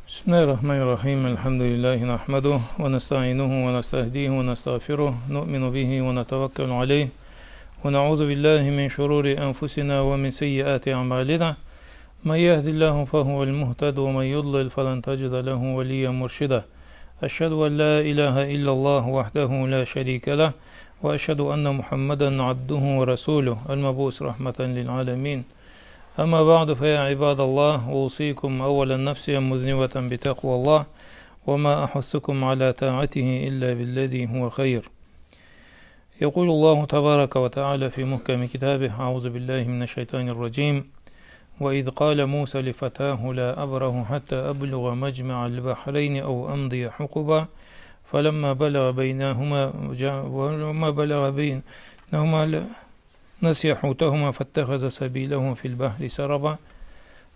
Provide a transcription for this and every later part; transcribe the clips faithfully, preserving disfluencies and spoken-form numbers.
بسم الله الرحمن الرحيم. الحمد لله نحمده ونستعينه ونستهديه ونستغفره، نؤمن به ونتوكل عليه، ونعوذ بالله من شرور أنفسنا ومن سيئات أعمالنا. من يهد الله فهو المهتد، ومن يضلل فلن تجد له وليا مرشدا. أشهد أن لا إله إلا الله وحده لا شريك له، وأشهد أن محمدا عبده ورسوله، المبعوث رحمة للعالمين. أما بعد، فيا عباد الله، أوصيكم أولا نفسي مذنبة بتقوى الله، وما أحثكم على طاعته إلا بالذي هو خير. يقول الله تبارك وتعالى في محكم كتابه: أعوذ بالله من الشيطان الرجيم. وإذ قال موسى لفتاه: لا أبرح حتى أبلغ مجمع البحرين أو أمضي حقبا، فلما بلغ بينهما جا-، ولما بلغ بينهما ل-، نسي حوتهما فاتخذ سبيله في البحر سربا.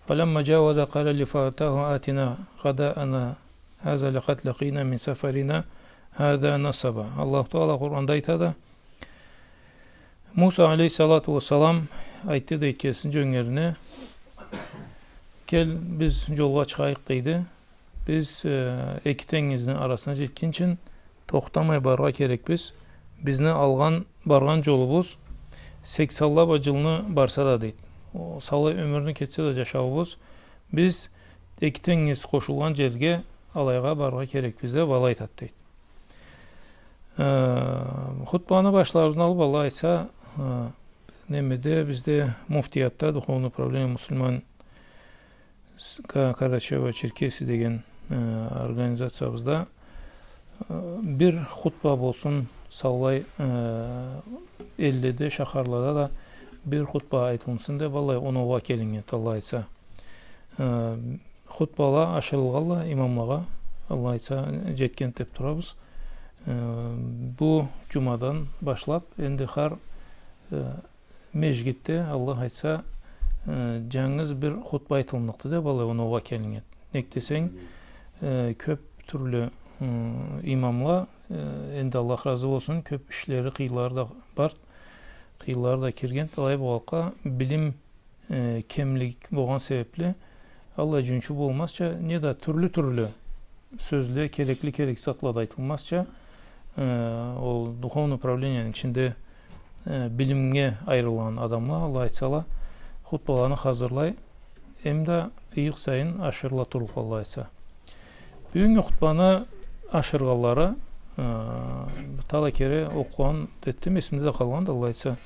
فلما جاوز قال لفتاه: آتنا غداءنا هذا لقد لقينا من سفرنا هذا نصبا. Аллаху Таала Къуранда айтады: Муса алейхиссалату уассалам айтды, дейди, кесини джёнгерине: «Кел, биз джолгъа чыгъайыкъ», — дейди. «Биз, э, эки тенгизни арасына джетгинчи тохтамай барыргъа керекбиз. Бизни алгъан баргъан джолубуз сексенле бла джылны барса да, — дейди, — о, саулай ёмюрню кетсе да джашауубуз, биз эки тенгиз къошулгъан джерге алайгъа барыргъа керекбиз», — деб алай айтады, дейди. Э, хутбаны башларыбызны алыб, Аллах айтса, э, немеде, бизде муфтиятда, Духовное управление мусульман с-, Ка-, Карачаево-Черкесии деген, э, организациябызда, э, бир хутба болсун, саулай, э, элледе, шахарлада да бир хутба айтылынсын деб, аллай оноугъа келиннген, Аллах айтса. Э, хутбала ашырылгъанла имамлагъа, Аллах айтса, джетген деб турабыз. Э, бу джумадан башлаб, энди хар, э, межгитде, Аллах айтса, э, джангыз бир хутба айтылынныкъды деб, аллай оноугъа келиннген. Нек десенг, э, кёб тюрлю, м, имамла, э, энди Аллах разы болсун, кёб ишлери, къыйынлары да бар, къыйынлары да кирген. Алай болгъанлыкъгъа, билим, э, кемлик болгъан себебли, аллай джунчу болмазча, неда тюрлю-тюрлю сёзле, керекли-керексиз затла да айтылмазча, э, ол духовный управленияны ичинде, э, билимге айырылгъан адамла, Аллах айтсала, хутбаланы хазырлай, эмда ыйыкъ сайын ашырыла турлукъ, Аллах айтса. Бюгюннгю хутбаны ашыргъанлары, э, талай кере окъугъан этдим, эсимде да къалгъанды, Аллах айтса,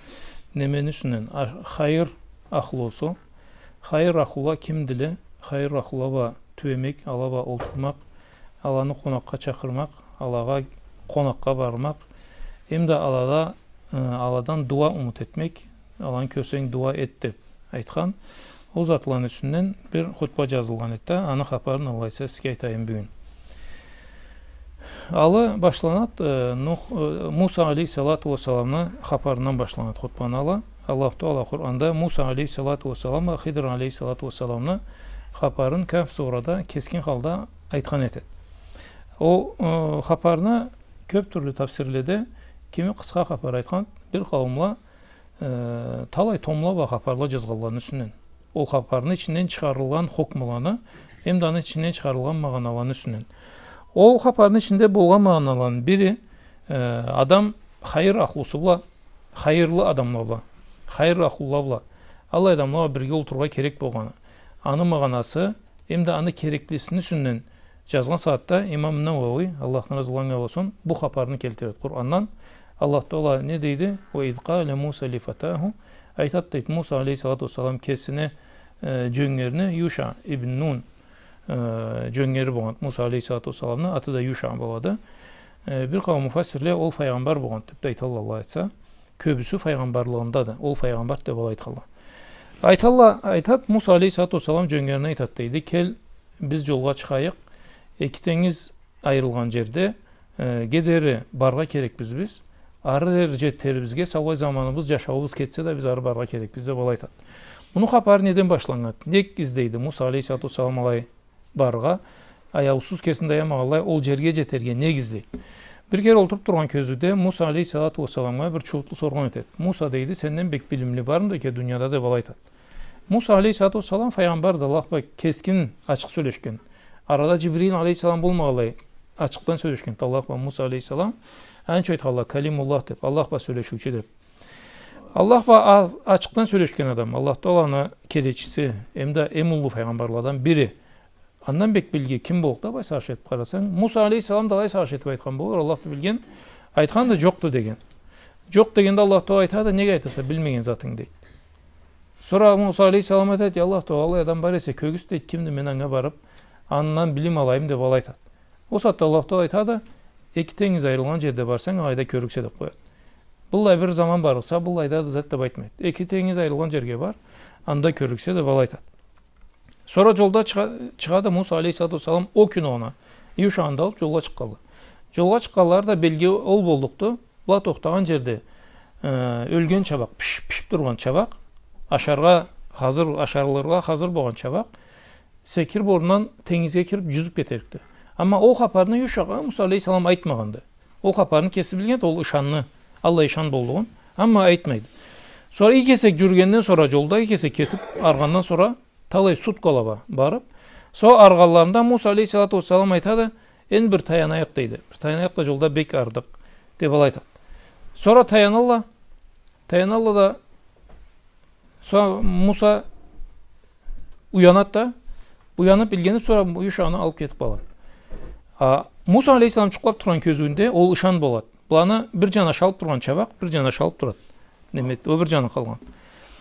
немени юсюнден, а-, хайыр ахлусу, хайыр ахлула кимдиле? Хайыр ахлула бла тюбемек, ала бла олтурмакъ, аланы къонакъгъа чакъырмакъ, алагъа къонакъгъа бармакъ, эмда алада, э, аладан дуа умут этмек, аланы кёрсенг, дуа эт деб айтхан. Ол затланы юсюнден бир хутба джазылгъан эди да, аны хапарын, Аллах айтса, сизге айтайым бюгюн. Ала башланады, э, Нух, э, Муса алейхиссалату уассаламны хапарындан башланады хутбаны ала. Аллаху Таала Къуранда Муса алейхиссалату уассалам бла Хидр алейхиссалату уассаламны хапарын Кахф сурада кескин халда айтхан этеди. Ол, э, хапарны кёб тюрлю тафсирледе кими къысха хапар айтхан, бир къауумла, э, талай томла бла хапарла джазгъанланы юсюнден. Ол хапарны ичинден чыгъарылгъан хукмуланы, эмда аны ичинден чыгъарылгъан магъаналаны юсюнден. Ол хапарны ичинде болгъан магъаналаны бири, э, адам хайыр ахлусу бла, хайырлы адамла бла, хайыр ахлула бла, аллай адамла бла бирге олтурургъа керек болгъаны. Аны магъанасы, эмда аны кереклисини юсюнден джазгъан сагъатда имам Навауи, Аллахдан разы болгъан болсун, бу хапарны келтиреди Къурандан. Аллах Таала не дейди? «Ва из къала Муса ли фатаху», айтады, дейди, Муса алейхиссалату уассалам кесини, э, джёнгерине, Юша ибн Нун, э, джёнгери болгъан Муса алейхиссалату уассаламны, аты да Юша болады. Э, бир къауум муфассирле ол файгъамбар болгъан деб да айталла, Аллах айтса. Кёбюсю файгъамбарлыгъындады. Ол файгъамбар деб алай айтханла. Айталла, айтад, Муса алейхиссалату уассалам джёнгерине айтад, дейди, кел, биз джолгъа чыгъайыкъ. Эки тенгиз айырылгъан джерде, э, ге дери барыргъа керекбиз биз. Ары дери джетерибизге саулай заманыбыз, джашауубуз кетсе да, биз ары барыргъа керекбиз, деб алай айтад. Муну хапары неден башланнган? Нек излейди Муса алейхиссалату уассалам алай барыргъа, аяусуз, кесин да аямагъанлай, ол джерге джетерге нек излейди? Бир кере олтуруб тургъан кёзюуде Муса алейхиссалату уассаламгъа бир чууутлу соргъан этед. Муса, дейди, сенден бек билимли бармыды экен дунияда, деб алай айтад. Муса алейхиссалату уассалам файгъамбарды, Аллах бла кескин ачыкъ сёлешген. Арада Джибрил алейхиссалам болмагъанлай, ачыкъдан сёлешгенди Аллах бла Муса алейхиссалам. Анча айтханла, Калимуллах деб, Аллах бла сёлешиучю деб. Аллах бла а-, ачыкъдан сёлешген адам, Аллах Тааланы келечиси, эм да эм уллу файгъамбарладан бири. Андан бек билги ким боллукъду, былай сагъыш этиб къарасанг? Муса алейхиссалам да алай сагъыш этиб айтхан болур, Аллах да билген. Айтханды, джокъду деген. Джокъ дегенде Аллах Таала айтады, неге айтаса, билмеген затынг, дейди. Сора Муса алейхиссалам айтады, я Аллах Таала, аллай адам бар эсе, кёргюзт, дейди, кимди, мен анга барыб, андан билим алайым, деб алай айтады. Ол сагъатда Аллах Таала айтады, эки тенгиз айырылгъан джерде барсанг, алайда кёрюрсе, деб къояды. Быллай бир заман барлыкъса, быллайда да зат деб айтмайды. Эки тенгиз айырылгъан джерге бар, анда кёрюрсе, деб алай айтады. Сора джолда чыгъа-, чыгъады Муса алейхиссалату уассалам, ол кюн огъуна Юшаны да алыб джолгъа чыкъгъанла. Джолгъа чыкъгъанлары да белги ол боллукъду. Была тохтагъан джерде, э, ёлген чабакъ, пиш-, пишиб тургъан чабакъ, ашаргъа хазыр, ашарылыргъа хазыр болгъан чабакъ, секириб орнундан тенгизге кириб, джюзюб кетерикди. Амма ол хапарны Юшагъа Муса алейхиссалам айтмагъанды. Ол хапарны кеси билгенди, ол ышанны, аллай ышан боллугъун. Амма айтмайды. Сора иги кесек джюрюгенден сора, джолда иги кесек кетиб арыгъандан сора, талай суткала бла барыб, сора арыгъанларында Муса алейхиссалату уассалам айтады, энди бир таянайыкъ, дейди. Бир таянайыкъ да, джолда бек ардыкъ, деб алай айтады. Сора таянала, таянала да, сора Муса уянады да, уяныб, илгениб, сора Юшаны алыб кетиб къалады. А, Муса алейхиссалам джукълаб тургъан кёзюуюнде ол ышан болады. Быланы бир джаны ашалыб тургъан чабакъ, бир джаны ашалыб турады. Неме, ол бир джаны къалгъан.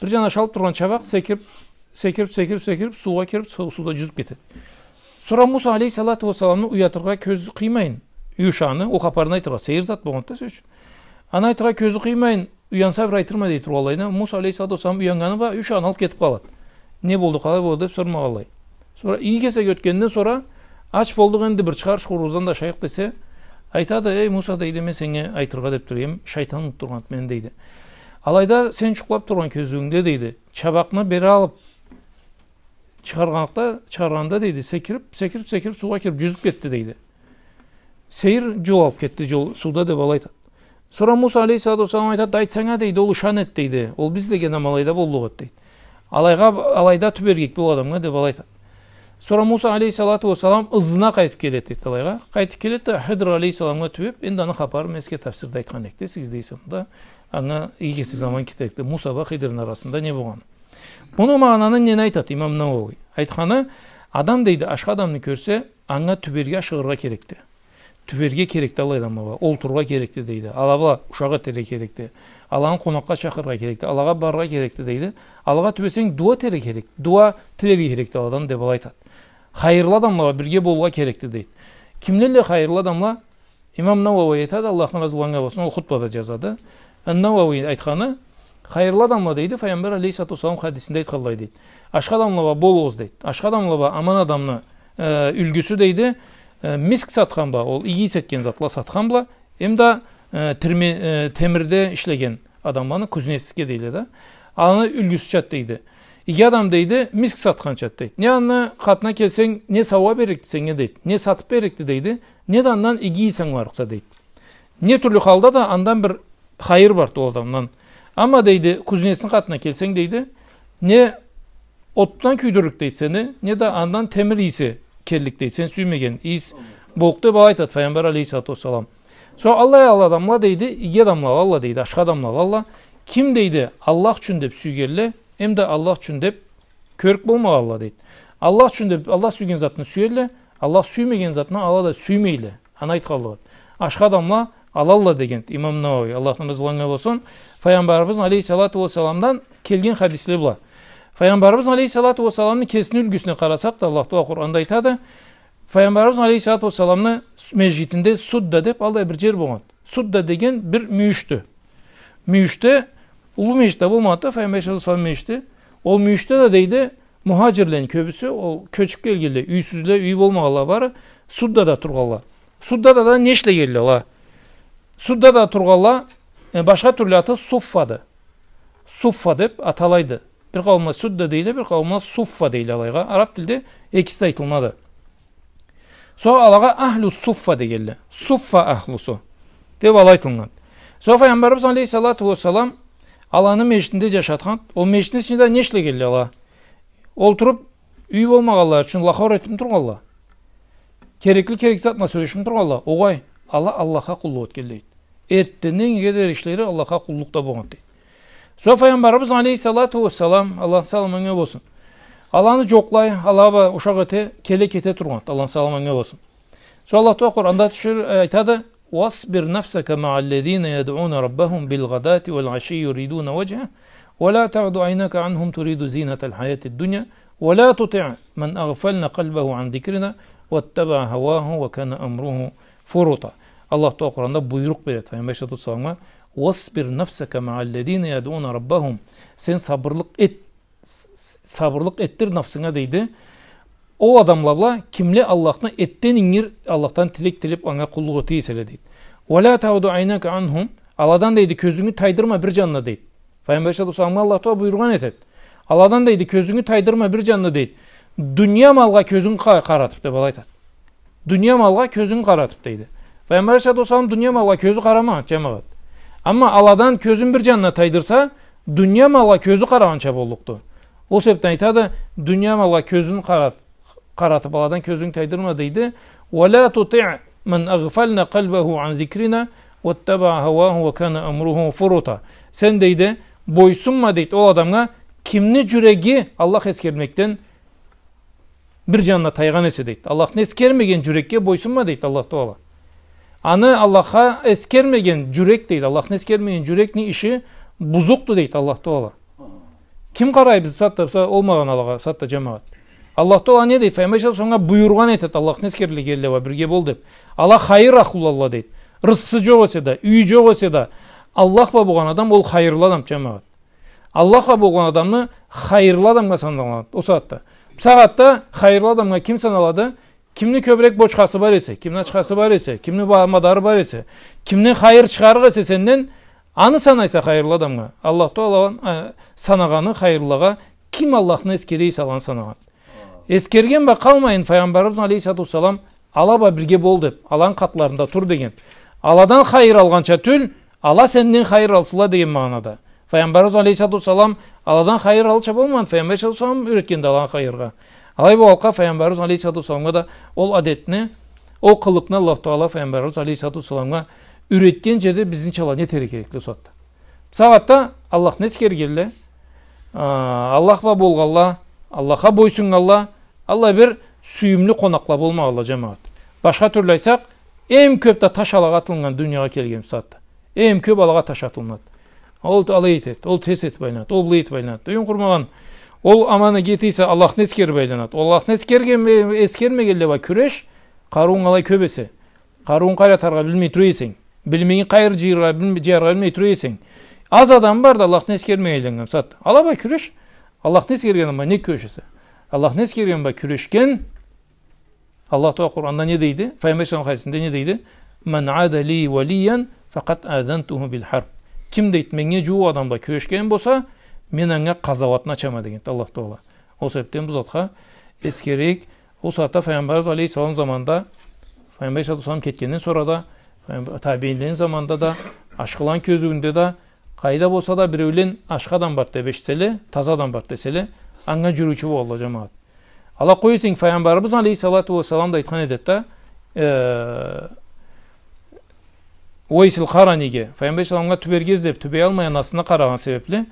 Бир джаны ашалыб тургъан чабакъ секириб, секириб, секириб, секириб, суугъа кириб, су-, сууда джюзюб кетеди. Сора Муса алейхиссалату уассаламны уятыргъа кёзю къыймайын, Юшаны, ол хапарны айтыргъа, сейир зат болгъанды да, сёз ючюн. Аны айтыргъа кёзю къыймайын, уянса, бир айтырма дей тургъанлайына, Муса алейхиссалату уассалам уяннганы бла, Юшаны алыб кетиб къалады. Не болду, къалай болду деб сормагъанлай. Сора иги кесек ётгенден сора, ач болдукъ энди, бир чыгъар шуурубуздан да ашайыкъ десе, айтады, эй, Муса, дейди, мен сеннге айтыргъа деб тура эдим, шайтан унутдургъанды мени, дейди. Алайда сен джукълаб тургъан кёзюуюнгде, дейди, чабакъны бери алыб чыгъаргъанлыкъда, чыгъаргъанымда, дейди, секириб, секириб, секириб, суугъа кириб, джюзюб кетди, дейди. Сейир джол алыб кетди, джол, сууда, деб алай айтады. Сора Муса алейхиссалату уассалам айтады, айтсанг а, дейди, ол ышан эди, дейди. Ол биз деген амалайда боллукъ эди, дейди. Алайгъа, алайда тюбергек бу адамгъа, деб алай айтады. Сора Муса алейхиссалату уассалам ызына къайтыб келеди, дейди, алайгъа. Къайтыб келеди да, Хыдыр алейхиссаламгъа тюбеб, энди аны хапарын мен сизге тафсирде айтхан эдик да, сиз дейсиз да, анга иги кесек заман кетерикди. Мусагъа Хыдырны арасында не болгъанын. Муну магъананы нени айтады Имам Науауи? Айтханы, адам, дейди, ашхы адамны кёрсе, анга тюберге ашыгъыргъа керекди. Тюберге керекди аллай адамлагъа, олтурургъа керекди, дейди. Ала бла ушакъ этерге керекди. Аланы къонакъгъа чакъырыргъа керекди. Алагъа барыргъа керекди, дейди. Алагъа тюбесенг, дуа этерге керек, дуа тилерге керекди аладан, деб алай айтады. Хайырлы адамлагъа бирге болургъа керекди, дейди. Кимлелле хайырлы адамла? Имам Науауи айтады, Аллахдан разы болгъан болсун, ол хутбада джазады. Науауи айтханы, хайырлы адамла, дейди, Файгъамбар алейхиссалату уассалам хадисинде айтханлай, дейди. Ашхы адамла бла болугъуз, дейди. Ашхы адамла бла аман адамны, э, юлгюсю, дейди, э, миск сатхан бла, ол иги ийис этген затла сатхан бла, эм да, э, тирме-, э, темирде ишлеген адамланы, кузнецке дейле да. Аны юлгюсючады, дейди. Иги адам, дейди, миск сатханчады, дейди. Не аны къатына келсенг, не саугъа берликди сеннге, дейди, не сатыб берликди, дейди, не да андан иги ийис ангыларыкъса, дейди. Не тюрлю халда да андан бир хайыр барды ол адамдан. Амма, дейди, кузнецни къатына келсенг, дейди, не отдан кюйдюрлюк, дейди, сени, не да андан темир ийиси келлик, дейди, сен сюймеген ийис боллукъ, деб алай айтады Файгъамбар алейхиссалату уассалам. Сора аллай, аллай адамла, дейди, иги адамла алалла, дейди, ашхы адамла алалла. Ким, дейди, Аллах ючюн деб сюйгенле, эм да Аллах ючюн деб кёрк болмагъанла, дейди. Аллах ючюн деб, Аллах сюйген затны сюелле, Аллах сюймеген затны ала да сюймейле. Аны айтханлыгъы. Ашхы адамла алалла дегенди Имам Науауи, Аллахдан разы болгъан болсун, Файгъамбарыбыз алейхиссалату уассаламдан келген хадисле бла. Файгъамбарыбыз алейхиссалату уассаламны кесини юлгюсюне къарасакъ да, Аллах Таала Къуранда айтады, Файгъамбарыбыз алейхиссалату уассаламны с-, межгитинде Судда деб аллай бир джер болгъан. Судда деген бир мюйюшдю. Мюйюшде, уллу межгит да болмагъанды да, Файгъамбар алейхиссалату уассалам межгити. Ол мюйюшде да, дейди, мухаджирлени кёбюсю, ол кёчюб келгенле, юйсюзле, юйю болмагъанла бары Суддада тургъанла. Суддада да не ишлегенле ала? Суддада тургъанла, э, башха тюрлю аты Суффады. Суффа деб аталайды. Бир къауумла Судда дейле, бир къауумла Суффа дейле алайгъа. Араб тилде экиси да айтылынады. Сора алагъа ахлу суффа дегенле. Суффа ахлусу деб алай айтылгъан. Сора Файгъамбарыбыз алейхиссалату уассалам аланы межгитинде джашатхан, ол межгитни ичинде не ишлегенле ала? Олтуруб, юй болмагъанла ючюн лахор этиб тургъанла. керекли, керекли затны сёлешип тургъанла, огъай, ала Аллахха къуллукъ этгенле, дейди. Эртденден ингирге дери ишлери Аллахха къуллукъда болгъан, дейди. Сора Файгъамбарыбыз алейхиссалату уассалам, Аллахны саламы анга болсун, аланы джокълай, ала бла ушакъ эте, келе кете тургъан, Аллахны саламы анга болсун. Сора Аллах Тагъала Къуранда тюшюр-, айтады: «واصبر نفسك مع الذين يدعون ربهم بالغداة والعشي يريدون وجهه ولا تعد عيناك عنهم تريد زينة الحياة الدنيا ولا تطع من أغفلنا قلبه عن ذكرنا واتبع هواه وكان أمره فرطا». Аллах Тагъала Къуранда буйрукъ береди Файгъамбар алейхиссалату уассаламгъа: «واصبر نفسك مع الذين يدعون ربهم». Сен сабырлыкъ эт, с-, с-, сабырлыкъ этдир нафсынга, дейди. Ол адамла бла, кимле Аллахны эртден ингир, Аллахдан тилек тилеп, анга къуллукъ эте эселе, дейди. «ولا تعد عيناك عنهم». Аладан, дейди, кёзюнгю тайдырма бир джанына, дейди. Файгъамбар алейхиссалату уассаламгъа Аллах Тагъала буйругъан этеди. Аладан, дейди, кёзюнгю тайдырма бир джанына, дейди. Дуния малгъа кёзюнг къа-, къаратып, деп алай айтады. Дуния малгъа кёзюнг къаратып, дейди. Файгъамбар алейхиссалату уассалам дуния малгъа кёзю къарамагъан, джамагъат. Амма аладан кёзюн бир джанына тайдырса, дуния малгъа кёзю къарагъанча боллукъду. Ол себепден айтады, дуния малгъа кёзюн къарат-, къаратып, аладан кёзюнг тайдырма, дейди. «ولا تطع من أغفلنا قلبه عن ذكرنا واتبع هواه وكان أمره فرطا». Сен, дейди, бойсунма, дейди, ол адамгъа, кимни джюреги Аллах эсгермекден бир джанына тайгъан эсе, дейди. Аллахны эсгермеген джюрекге бойсунма, дейди Аллах Тагъала. Аны Аллахха эсгермеген джюрек, дейди, Аллахны эсгермеген джюрекни иши бузукъду, дейди Аллах Тагъала. Ким къарай биз сагъатда, бусагъат олмагъан алагъа, сагъатда, джамагъат? Аллах Тагъала не дейди? Файгъамбар алейхиссалату уассаламгъа буйругъан этеди, Аллахны эсгерирге, дейди. Ала хайыр ахлулалла, дейди. Рысхысы джокъ эсе да, юйю джокъ эсе да, Аллах бла болгъан адам ол хайырлы адам, джамагъат. Аллах бла болгъан адамны хайырлы адамгъа саналады ол сагъатда. Бусагъатда хайырлы адамгъа ким саналады? Кимни кёбюрек бочхасы бар эсе, кимни ачхасы бар эсе, кимни ба-, мадары бар эсе, кимни хайыр чыгъарыкъ эсе сенден, аны санайса хайырлы адамгъа. Аллах Тагъала, э, санагъаны хайырлылагъа ким Аллахны эсгере эсе, аланы санагъан. Эсгерген бла къалмайын, Файгъамбарыбыз алейхиссалату уассалам, ала бла бирге бол деп, аланы къатларында тур деген. Аладан хайыр алгъанча тюл, ала сенден хайыр алсынла деген магъанада. Файгъамбарыбыз алейхиссалату уассалам аладан хайыр алырча болмагъан, Файгъамбар алейхиссалату уассалам юретгенди аланы хайыргъа. Алай болгъанлыкъгъа, Файгъамбарыбыз алейхиссалату уассаламгъа да ол адетни, ол къылыкъны Аллах Тагъала Файгъамбарыбыз алейхиссалату уассаламгъа юретген джерде бизничала не этерге керекли ол сагъатда? Бусагъатда Аллахны эсгергенле, а, Аллах бла болгъанла, Аллахха бойсуннганла, аллай бир сюйюмлю къонакъла болмагъанла, джамагъат. Башха тюрлю айтсакъ, эм кёп да таш алагъа атылыннган дуниягъа келген бусагъатда. Эм кёп алагъа таш атылынады. Ол алай этеди, ол терс этип айланады, ол былай этип айланады. Юйюн къурмагъан, ол аман эте эсе, Аллахны эсгерип айланады. Ол Аллахны эсгерген, эсгермегенле бла кюреш, къарыуунг алай кёп эсе, къарыуунг къайры атаргъа билмей тура эсенг, билмегенинг къайры джыйыргъа билме-, джыяргъа билмей тура эсенг, аз адам барды Аллахны эсгермей айланнган, бусагъатда. Ала бла кюреш, Аллахны эсгерген бла не кюреш эсе. Аллахны эсгерген бла кюрешген, Аллах Тагъала Къуранда не дейди? Файгъамбар алейхиссалам хадисинде не дейди? «من عادى لي وليا فقد آذنته بالحرب». Ким, дейди, меннге джууукъ адам бла кюрешген болса, мен анга къазауатны ачама, дегенди Аллах Тагъала. Ол себепден бу затха эсгерейик. Ол сагъатда Файгъамбарыбыз алейхиссалам заманында, Файгъамбар алейхиссалату уассалам кетгенден сора да, файгъамбар-, табиинлени заманында да, ашхыланы кёзюуюнде да, къайда болса да биреулен ашхы адам барды деп эшитселе, таза адам барды деселе, анга джюрюучю болгъанла, джамагъат. Ала къой эсенг, Файгъамбарыбыз алейхиссалату уассалам да айтхан эди да, э, Уайсил Къараниге, Файгъамбар алейхиссаламгъа тюберге излеп, тюбей алмай, анасына къарагъан себепли,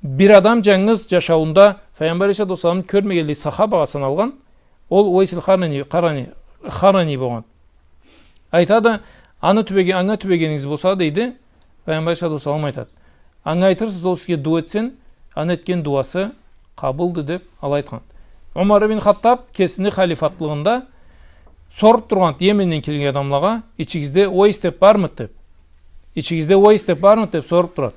бир адам джангыз джашауунда Файгъамбар алейхиссалату уассаламны кёрмегенлей сахабагъа саналгъан, ол Уайсил Къарани, Къарани, Къарани болгъан. Айтады, аны тюбеге-, анга тюбегенигиз болса, дейди, Файгъамбар алейхиссалату уассалам айтады. Анга айтырсыз, ол сизге дуа этсин, аны этген дуасы къабылды, деп, алай айтхан. Умар ибн Хаттаб кесини халифатлыгъында соруп тургъан Йеменден келген адамлагъа, ичигизде Уайс деп бармыды деп. Ичигизде Уайс деп бармыды деп соруп турады.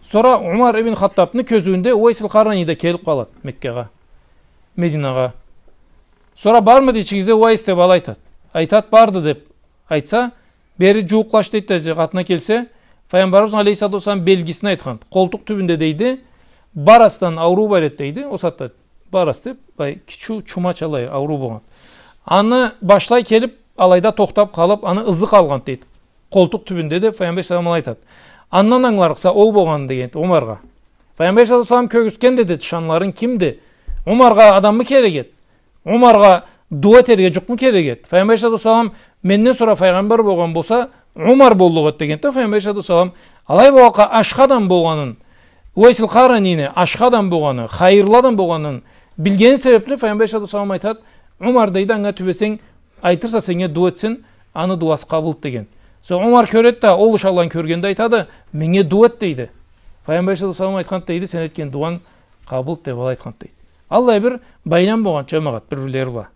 Сора Умар ибн Хаттабны кёзюуюнде Уайсил Къарани да келип къалады Меккагъа, Мединагъа. Сора бармыды ичигизде Уайс деп, алай айтады. Айтады, барды деп айтса, бери джууукълаш, дейди да, къатына келсе, Файгъамбарыбыз алейхиссалату уассалам белгисин айтхан. Къолтукъ тюбюнде, дейди, барасдан ауруу бар эди, дейди. Ол сагъатда барас деп, былай, кичиу чумачалай ауруу болгъан. Аны башлай келип, алайда тохтап къалып, аны ызы къалгъан, дейди. Къолтукъ тюбюнде деп, Файгъамбар алейхиссалам алай айтады. Андан ангыларыкъса, ол болгъан, деген Умаргъа. Файгъамбар алейхиссалату уассалам кёргюзтген да эди шанларын, кимди? Умаргъа адаммы керек эди? Умаргъа дуа этерге джукъ-му керек эди? Файгъамбар алейхиссалату уассалам, менден сора файгъамбар болгъан болса, Умар боллукъ эди деген да Файгъамбар алейхиссалату уассалам. Алай болгъанлыкъгъа, ашхы адам болгъанын, Уайсил Къаранини ашхы адам болгъанын, хайырлы адам болгъанын билгени себепли Файгъамбар алейхиссалату уассалам айтады, Умар, дейди, анга тюбесенг, айтырса сеннге дуа этсин, аны дуасы къабылды деген. Сора Умар кёреди да, ол ишараны кёргенде айтады, меннге дуа эт, дейди. Файгъамбар алейхиссалату уассалам айтханды, дейди, сен этген дуанг къабылды деб, алай айтханды, дейди. Аллай бир байлам болгъан, джамагъат, бир-бирлери бла.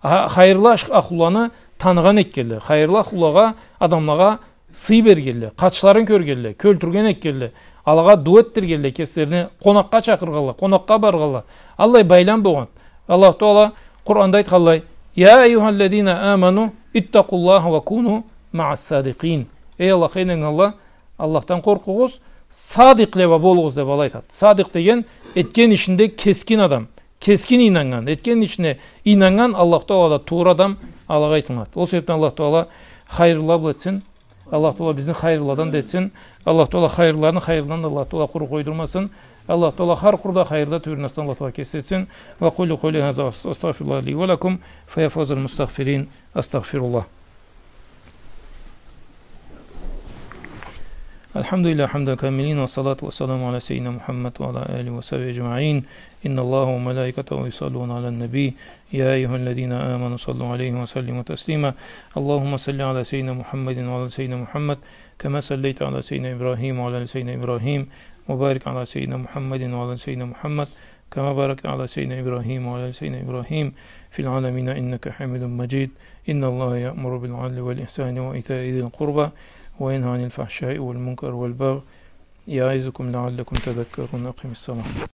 А, хайырлы аш-, ахлуланы таныгъан этгенле, хайырлы ахлулагъа, адамлагъа сый бергенле, къачларын кёргенле, кёлтюрген этгенле, алагъа дуа этдиргенле, кеслерини къонакъгъа чакъыргъанла, къонакъгъа баргъанла. Аллай байлам болгъан. Аллаху Таала Къуранда айтханлай, يا أيها الذين آمنوا اتقوا الله وكونوا مع الصادقين. Эй Аллахха ийнаннганла, Аллахдан къоркъугъуз, садикъле бла болугъуз деб алай айтады. Садикъ деген этген ишинде кескин адам, кескин ийнаннган, этген ишине ийнаннган, Аллаху Таала да туура адам алагъа айтылынады. Ол себебден Аллаху Таала хайырлыла бла этсин. Аллаху Таала бизни хайырлыладан да этсин. Аллаху Таала хайырлыланы хайырындан да Аллаху Таала къуру къойдурмасын. Аллаху Таала хар къуру да хайырлыла тюбюрюн астын Аллаху Таала кеси этсин. وأقول قولي هذا وأستغفر الله لي ولكم فيا فوز المستغفرين. أستغفر الله. الحمد لله حمد الكاملين، والصلاة والسلام على سيدنا محمد وعلى آله وصحبه أجمعين. إن الله وملائكته يصلون على النبي، يا أيها الذين آمنوا صلوا عليه وسلموا تسليما. اللهم صل على سيدنا محمد وعلى آل سيدنا محمد، كما صليت على سيدنا إبراهيم وعلى آل سيدنا إبراهيم، وبارك على سيدنا محمد وعلى آل سيدنا محمد، كما باركت على سيدنا إبراهيم وعلى آل سيدنا إبراهيم في العالمين إنك حميد مجيد. إن الله يأمر بالعدل والإحسان وإيتاء ذي القربى وينهى عن الفحشاء والمنكر والبغي يعظكم لعلكم تذكرون. أقم الصلاة.